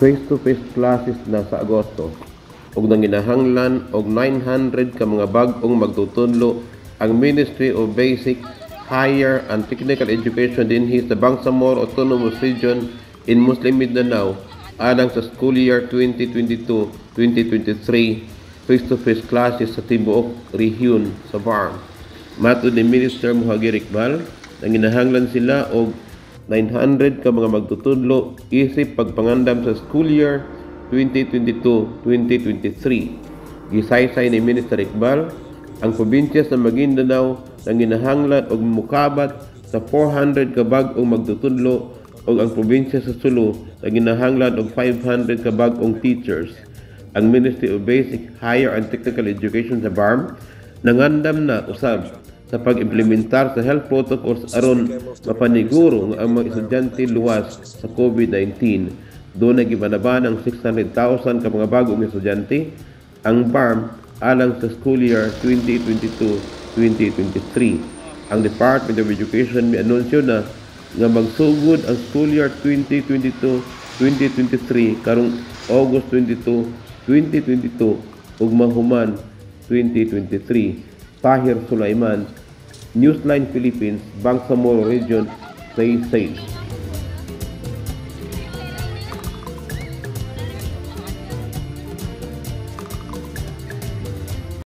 Face-to-face classes na sa Agosto ug nanginahanglan og 900 ka mga bag-ong magtutudlo ang Ministry of Basic, Higher and Technical Education dinhi sa Bangsamoro Autonomous Region in Muslim Mindanao alang sa school year 2022-2023 face-to-face classes sa tibuok rehiyon sa BARMM. Matod ni Minister Muhagir Iqbal, nanginahanglan sila og 900 ka mga magtutudlo isip pagpangandam sa school year 2022-2023. Gisaysay ni Minister Iqbal, ang probinsya sa Maguindanao nanginahanglan og mukabat sa 400 ka bag-ong magtutudlo ug ang probinsya sa Sulu nanginahanglan og 500 ka bag-ong teachers. Ang Ministry of Basic, Higher and Technical Education sa BARMM nangandam na usab sa pag-implementar sa health protocols aron mapaniguro nga ang mga estudyante luwas sa COVID-19. Dunay gibanabanang 600,000 ka mga bag-ong estudyante ang BARMM alang sa school year 2022-2023. Ang Department of Education mianunsyo na nga magsugod ang school year 2022-2023 karong August 22, 2022 ug mahuman 2023. Tahir Sulaiman, Newsline Philippines, Bangsamoro Region, stay safe.